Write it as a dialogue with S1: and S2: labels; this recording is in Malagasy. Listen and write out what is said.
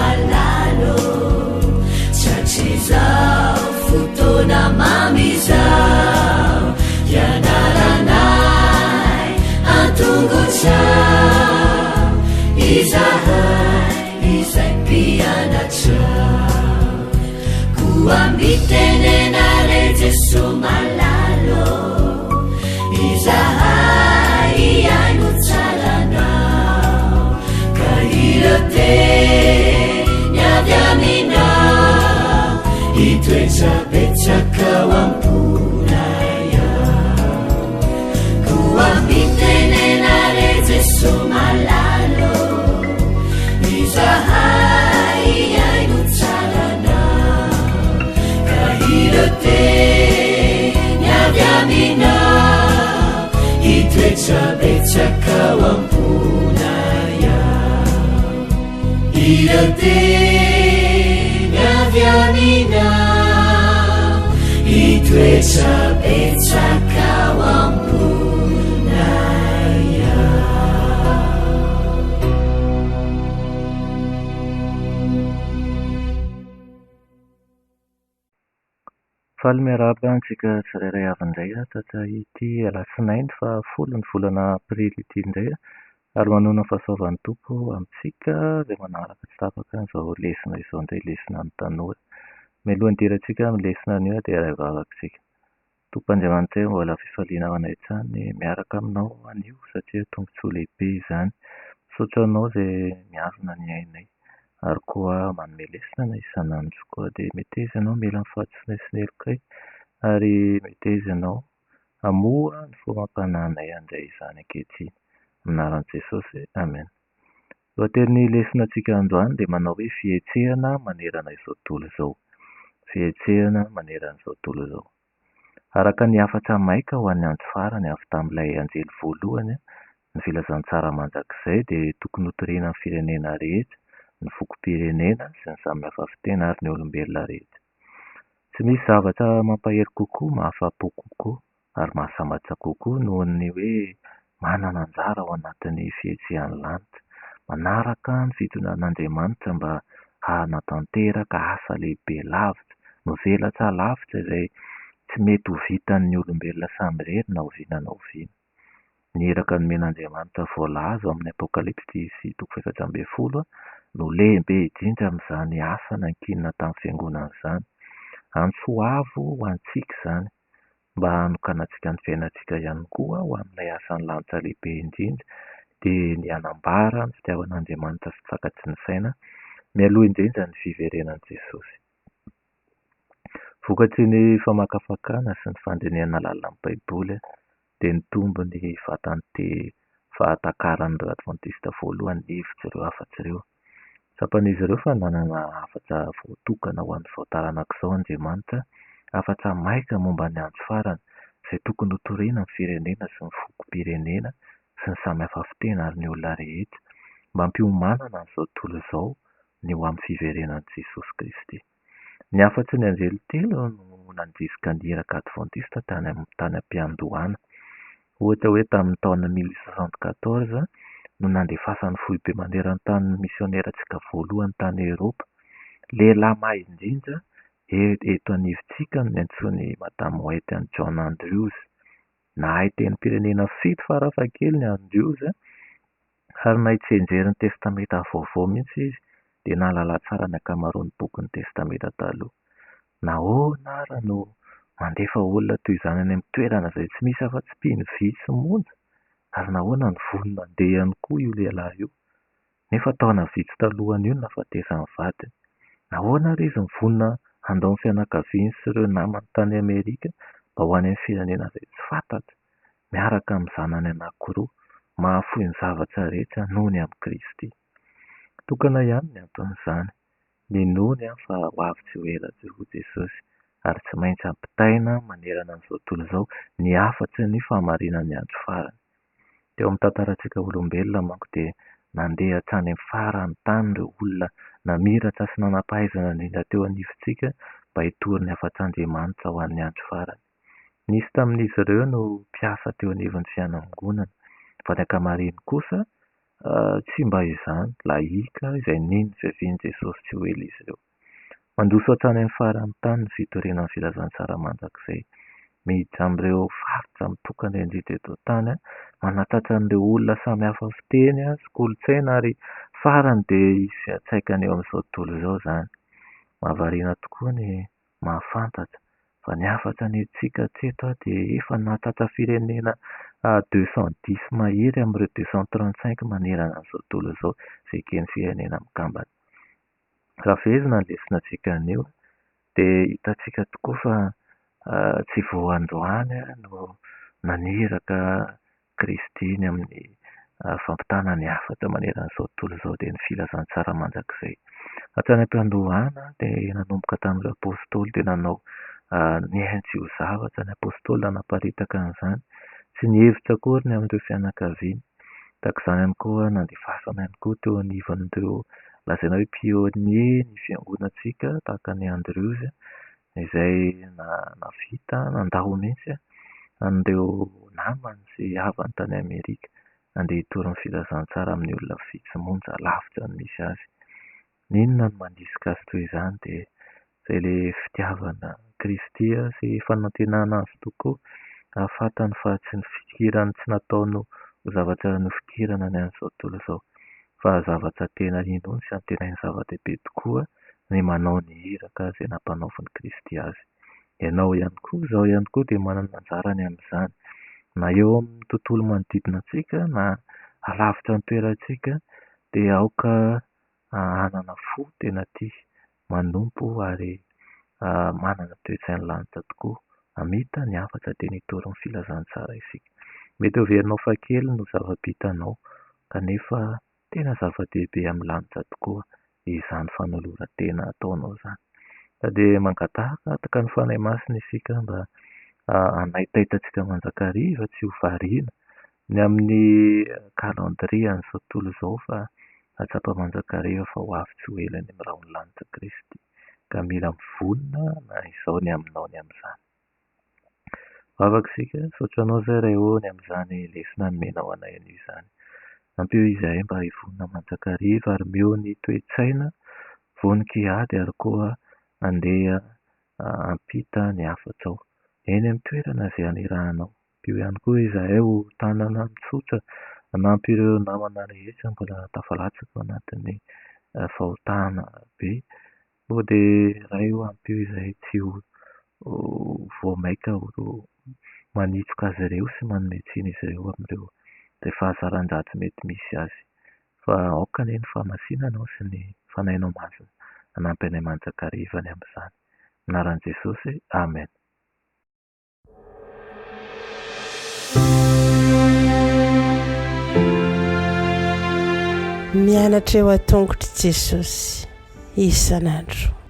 S1: malala ô, Tratrizao fotoana mamy izao, Hianaranay an-tongotrao, Izahay izay mpianatrao. Koa mitenena re Jeso malala ô, Izahay hihaino tsara Anao, Ka ireo teny avy Aminao hitoetra betsaka ao am-ponay ao. Koa mitenena re Jeso malala ô, Izahay hihaino tsara Anao, Ka ireo teny avy Aminao hitoetra betsaka ao am-ponay ao. Ireo teny avy Aminao hitoetra betsaka ao am-ponay ao.
S2: Faly miarahaba antsika tsirairay avy indray tratra ity alatsinainy faha folo ny volana aprily ity indray ary manoana ny fahasoavan'ny Tompo amintsika izay manaraka tsy tapaka an'izao lesona izao indray, lesona ny tanora. Mialohan'ny hidirantsika amin'ny lesona anio dia iray vavaka isika. Tompo Andriamanitra mbola fifaliana ho anay hatrany miaraka aminao anio satria tombontsoa lehibe izany. Misaotra anao izay mihazona ny ainay ary koa manome lesona anay isan'andro. Koa dia meteza ianao hamela ny fahadisoanay sy ny helokay ary meteza ianao hamoha ny fomam-panahinay handray izany ankehitriny. Amin'ny anaran'i Jesosy, Amen. Lohatenin'ny lesona antsika androany dia manao hoe fihetsehana manerana izao tontolo izao. Fihetsehana manerana izao tontolo izao. Araka ny hafatra maika ho an'ny andro farany avy tamin'ilay anjely voalohany, ny filazantsara mandrakizay dia tokony hotorina amin'ny firenena rehetra, ny fokom-pirenena sy ny samihafa fiteny ary ny olombelona rehetra. Tsy misy zavatra mampahery kokoa, mahafa-po kokoa ary mahasambatra kokoa noho ny hoe manana anjara ao anatin'ny fihetsehan'ny lanitra, manaraka ny fitondran'Andriamanitra mba hanatanteraka asa lehibe lavitra, mivelatra lavitra izay tsy mety ho vitan'ny olombelona samirery na oviana na oviana. Ny iraka nomen'Andriamanitra voalaza ao amin'ny Apokalypsy toko fahefatra ambin'ny folo no lehibe indrindra amin'izany asa nankinina tamin'ny fiangonana izany. Antso avo ho antsika izany mba hanokanantsika ny fiainantsika ihany koa ho amin'ilay asan'ny lanitra lehibe indrindra dia ny hanambara ny fitiavan'Andriamanitra sy takatry ny saina mialoha indrindra ny fiverenan'i Jesosy. Vokatry ny famakafakana sy ny fandinihana lalina ny Baiboly dia nitombo ny vatan'ny fahatakaran'ireo Advantista voalohany ny hevitr'ireo hafatr'ireo. Tsapan'izy ireo fa nanana hafatra voatokana ho an'izao taranaka izao Andriamanitra, hafatra maika momba ny andro farany izay tokony hotorina amin'ny firenena sy ny fokom-pirenena sy ny samy hafa fiteny ary ny olona rehetra mba hampiomanana an'izao tontolo izao ny ho amin'ny fiverenan'i Jesosy Kristy. Ny hafatry ny anjely telo no nandrisika ny iraka advantista tany tany am-piandohana. Ohatra hoe tamin'ny taona mille huit cent soixante-quatorze no nandefasan'ny foibe maneran-tany ny misionerantsika voalohany tany Eoropa. Lehilahy mahay indrindra eto anivontsika no niantsoan'i Madame White an'i John Andrews. Nahay tenim-pirenena fito farafahakeliny Andrews ary nahay tsianjery ny Testamenta Vaovao mihitsy izy dia nahalala tsara ny ankamaroan'ny bokin'ny Testamenta Taloha. Nahoana àry no mandefa olona toy izany any amin'ny toerana izay tsy misy afa-tsy mpino vitsy monja? Ary nahoana no vonona handeha ihany koa io lehilahy io, nefa taona vitsy talohan'io no nahafatesan'ny vadiny? Nahoana àry izy no vonona handao ny fianakaviany sy ireo namany tany Amerika mba ho any amin'ny firenena izay tsy fantatra, miaraka amin'ny zanany anankiroa, mahafoy ny zavatra rehetra noho ny amin'i Kristy? Tokana ihany ny anton'izany. Ninoany fa ho avy tsy ho ela tokoa Jesosy, ary tsy maintsy ampitaina manerana an'izao tontolo izao ny hafatry ny fahamarinan'ny andro farany. Teo amin'ny tantarantsika olombelona manko dia nandeha hatrany amin'ny faran'ny tany ireo olona namiratra sy nanam-pahaizana indrindra teo anivontsika mba hitory ny hafatr'Andriamanitra ho an'ny andro farany. Nisy tamin'izy ireo no mpiasa teo anivon'ny fiangonana, fa ny ankamaroany kosa Tsy mba izany, laïka izay nino ny fiavian'i Jesosy tsy ho ela izy ireo. Mandroso hatrany amin'ny faran'ny tany ny fitoriana ny filazantsara mandrakizay. Miditra amin'ireo faritra mitokana indrindra eto an-tany, manatratra an'ireo olona samy hafa fiteny sy kolontsaina ary farany dia hisy fiantraikany eo amin'izao tontolo izao izany. Mahavariana tokoa ny mahafantatra fa ny hafatra nentintsika hatreto dia efa nahatratra firenena 210 mahery amin'ireo 235 manerana an'izao tontolo izao izay eken'ny firenena mikambana. Raha fehezina ny lesona antsika anio dia hitantsika tokoa fa tsy vao androany no naniraka Kristy ny amin'ny fampitana ny hafatra manerana izao tontolo izao dia ny filazantsara mandrakizay. Hatrany am-piandohana dia nanomboka tamin'ireo apôstôly dia nanao nihaino io zavatra ny apôstôly nanaparitaka an'izany, tsy nihevitra akory ny amin'ireo fianakaviany. Tahaka izany ihany koa nandefasana ihany koa teo anivon'ireo lazaina hoe pionnier ny fiangonantsika tahaka an'i Andrews izay nahavita nandao mihitsy an'ireo namany sy havany tany Amerika handeha hitory ny filazantsara amin'ny olona vitsy monja lavitra ny misy azy. N'inona no mandrisika azy toy izany dia izay ilay fitiavana Kristy sy fanantenana azy tokoa ahafantany fa tsy ny fikirany tsy nataony ho zavatra nofikirana ny an'izao tontolo izao fa zavatra tena inoany sy antenainy zava-dehibe tokoa ny manao ny iraka izay nampanaovin'i Kristy azy. Ianao ihany koa, izaho ihany koa dia manana anjara ny amin'izany na eo amin'ny tontolo manodidina antsika na alavitra ny toerantsika dia aoka hanana fo tena tia manompo ary manana toe-tsain'ny lanitra tokoa. Hamita ny hafatra dia nitory ny filazantsara isika. Mety heverinao fa kely no zava-bitanao kanefa tena zava-dehibe amin'ny lanitra tokoa izany fanoloran-tena ataonao izany. Ka dia mangataka ny Fanahy Masina isika mba hanaitaitra antsika mandrakariva tsy ho variana ny amin'ny calendrier an'izao tontolo izao fa hahatsapa mandrakariva fa ho avy tsy ho ela ny amin'ny rahon'ny lanitra Kristy ka mila mivonona na izao ny aminao ny amin'izany. Vavaka isika, misaotra anao izay Ray ô ny amin'izany lesona nomenao anay anio izany. Ampio izahay mba hivonona mandrakariva ary omeo ny toe-tsaina vonon-kiady ary koa handeha hampita ny hafatrao eny amin'ny toerana izay hanirahanao. Ampio ihany koa izahay ho tanana mitsotra hanampy ireo namana rehetra mbola tafalatsaka ao anatin'ny fahotana be. Koa dia Ray ô ampio izahay tsy ho vao mainka ho manitsoka azy ireo sy manome tsiny izy ireo amin'ireo izay fahazaran-dratsy mety misy azy. Fa aoka anie ny fahamasinanao sy ny Fanahinao Masina hanampy anay mandrakariva ny amin'izany. Amin'ny anaran'i Jesosy, Amen.
S3: Mianatra eo an-tongotr'i Jesosy isan'andro.